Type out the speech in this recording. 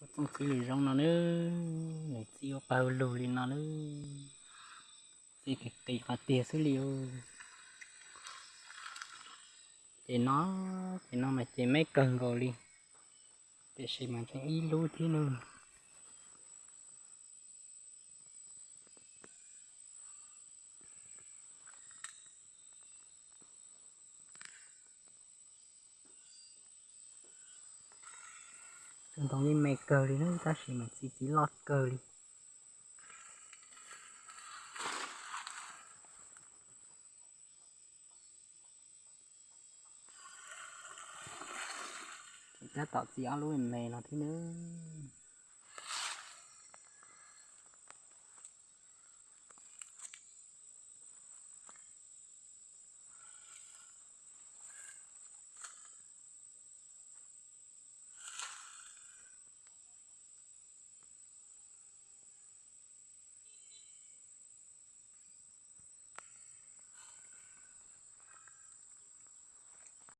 Txooj txiv lws zoo no nawb, nws txi ua pawg lug li no nawb, txi qis qis qhov tiag xwb li. Ces no, ces no mas ces me kawg nkaus li, tiam sis mas tseem ib lub thiab nawb. Tus ntoo yeej me kawg li na, tab sis mas txi txiv loj kawg li. Ces tab tom txi ob lub me no thiab nawb.